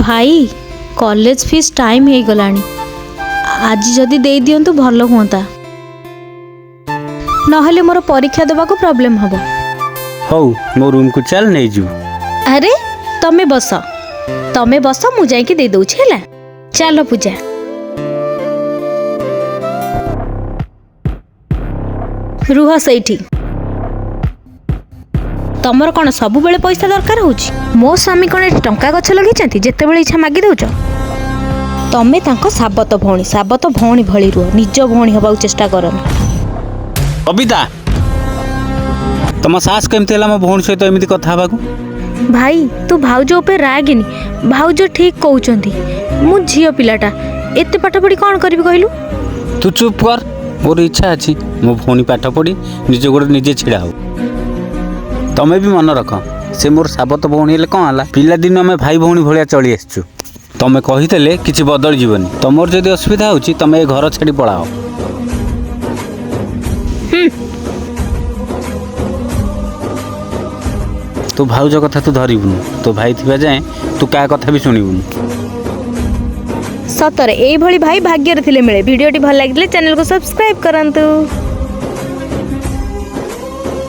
ଭାଇ, college fees time ହେଇଗଲାଣି। ଆଜି ଯଦି ଦେଇଦିଅନ୍ତୁ ଭଲ ହୁଅନ୍ତା, ନହେଲେ ମୋର ପରୀକ୍ଷା ଦେବାକୁ ପ୍ରୋବ୍ଲେମ୍ ହେବ। ହଉ, ମୋ ରୁମ୍କୁ ଚାଲ, ନେଇଯିବୁ। ଆରେ ତମେ ବସ, ତମେ ବସ, ମୁଁ ଯାଇକି ଦେଇଦେଉଛି। ହେଲା, ଚାଲ ପୂଜା। ରୁହ ସେଇଠି। ତମର କ'ଣ ସବୁବେଳେ ପଇସା ଦରକାର ହେଉଛି? ମୋ ସ୍ୱାମୀ କ'ଣ ଏଠି ଟଙ୍କା ଗଛ ଲଗେଇଛନ୍ତି, ଯେତେବେଳେ ଇଚ୍ଛା ମାଗି ଦେଉଛ? ତମେ ତାଙ୍କ ସାବତ ଭଉଣୀ, ସାବତ ଭଉଣୀ ଭଳି ରୁହ, ନିଜ ଭଉଣୀ ହେବାକୁ ଚେଷ୍ଟା କରନି। କବିତା, ତମ ସାହସ କେମିତି ହେଲା ମୋ ଭଉଣୀ ସହିତ ଏମିତି କଥା ହେବାକୁ? ଭାଇ, ତୁ ଭାଉଜ ଉପରେ ରାଗିନି, ଭାଉଜ ଠିକ୍ କହୁଛନ୍ତି। ମୁଁ ଝିଅ ପିଲାଟା, ଏତେ ପାଠ ପଢ଼ି କ'ଣ କରିବି କହିଲୁ? ତୁ ଚୁପ୍ କର। ମୋର ଇଚ୍ଛା ଅଛି ମୋ ଭଉଣୀ ପାଠ ପଢ଼ି ନିଜ ଗୋଡ଼ରେ ନିଜେ ଛିଡ଼ା ହଉ। ତମେ ବି ମନେ ରଖ, ସେ ମୋର ସାବତ ଭଉଣୀ ହେଲେ କ'ଣ ହେଲା, ପିଲାଦିନୁ ଆମେ ଭାଇ ଭଉଣୀ ଭଳିଆ ଚଳି ଆସିଛୁ। ତମେ କହିଦେଲେ କିଛି ବଦଳିଯିବନି। ତମର ଯଦି ଅସୁବିଧା ହେଉଛି, ତମେ ଏ ଘର ଛାଡ଼ି ପଳାଅ। ତୋ ଭାଉଜ କଥା ତୁ ଧରିବୁନୁ। ତୋ ଭାଇ ଥିବା ଯାଏଁ ତୁ କାହା କଥା ବି ଶୁଣିବୁନୁ। ସତରେ ଏଇଭଳି ଭାଇ ଭାଗ୍ୟରେ ଥିଲେ ମିଳେ। ଭିଡ଼ିଓଟି ଭଲ ଲାଗିଥିଲେ ଚ୍ୟାନେଲକୁ ସବସ୍କ୍ରାଇବ୍ କରନ୍ତୁ।